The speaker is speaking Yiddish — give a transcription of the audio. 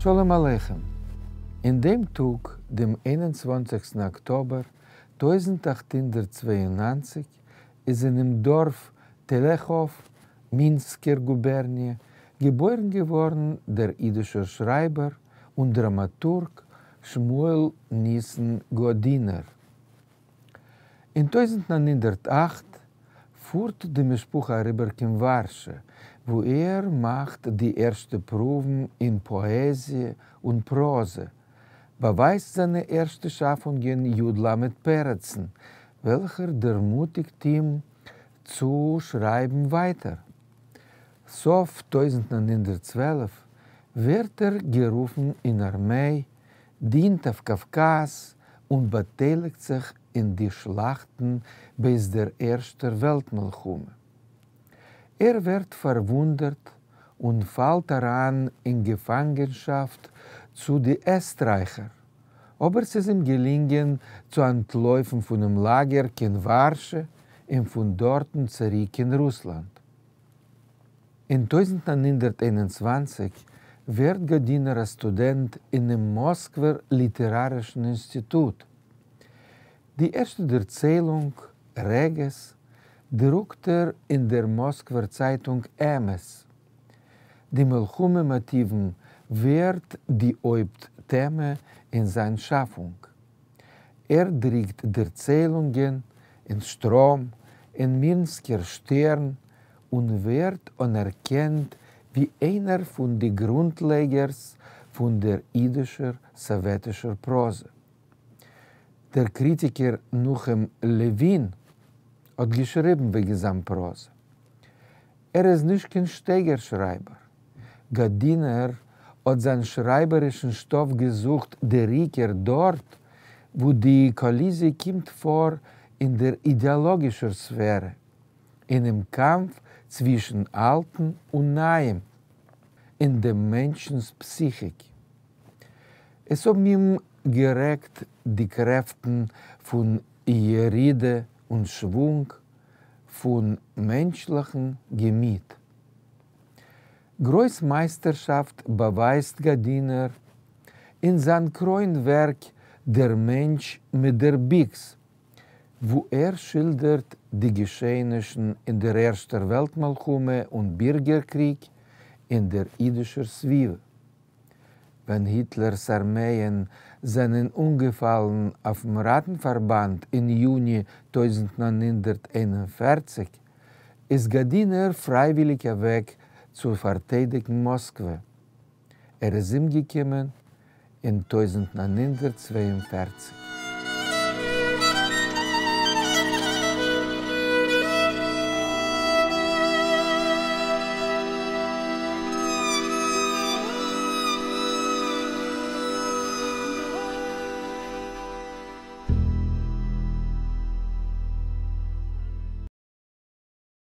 שלום עליכם! אין דעם טאג, דעם 21סטן אקטאבער 1892, איז אינעם דארף טעלעכאוו, מינסקער גובערניע, געבוירן געווארן דער אידישער שרייבער און דראמאטורג שמואל ניסן גאדינער. אין 1908 פארט די משפחה אריבער קיין ווארשע, וואו ער מאכט די ערשטע פרואוון אין פאעזיע און פראזע, באווייזט זיינע ערשטע שאפונגען י. ל. פרצן, וועלכער דערמוטיגט אים צו שרייבן ווייטער. סוף 1912 ווערט ער גערופן אין ארמיי, דינט אויף קאווקאז און באטייליגט זיך אין די שלאכטן בעת דער ערשטער וועלט מלחמה. ער ווערט פארוואונדערט און פאלט אריין אין געפאנגענשאפט צו די עסטרייכער, אבער ס'איז אים געלינגען צו אנטלויפן פונעם לאגער קיין ווארשע און פון דארטן צוריק קיין רוסלאנד. אין 1921 ווערט גאדינער א סטודענט אינעם מאסקווער ליטערארישן אינסטיטוט. די ערשטע דערציילונג, רגעס, דרוקט ער אין דער מאסקווער צייטונג אמת. די מלחמה מאטיוון ווערט די הויפט טעמע אין זיין שאפונג. ער דרוקט דערציילונגען אין שטראם, אין מינסקער שטערן, און ווערט אנערקענט ווי איינער פון די גרונטלייגערס פון דער אידישער סאוועטישער פראזע. דער קריטיקער נחום לעווין האט געשריבן וועגן זיין פראזע. ער איז נישט קיין שטייגער שרייבער. גאדינער האט זיין שרייבערישן שטאף געזוכט דער עיקר דארט וואו די קאליזיע קומט פאר אין דער אידעאלאגישער ספערע, אינעם קאמף צווישן אלטן און נייעם, אין דעם מענטשנ'ס פסיכיק. עס האבן אים גערעגט די קרעפטן פון ירידה און שוואונג פון מענטשליכן געמיט. גרויס מייסטערשאפט באווייזט גאדינער אין זיין קרוין ווערק דער מענטש מיט דער ביקס, וואו ער שילדערט די געשעענישן אין דער ערשטער וועלט מלחמה און בירגער קריג אין דער אידישער סביבה. ווען היטלער'ס ארמייען זענען אנגעפאלן אויפ'ן ראטן-פארבאנד אין יוני 1941, איז גאדינער פרייוויליג אוועק צו פארטיידיגן מאסקווע. ער איז אומגעקומען אין 1942.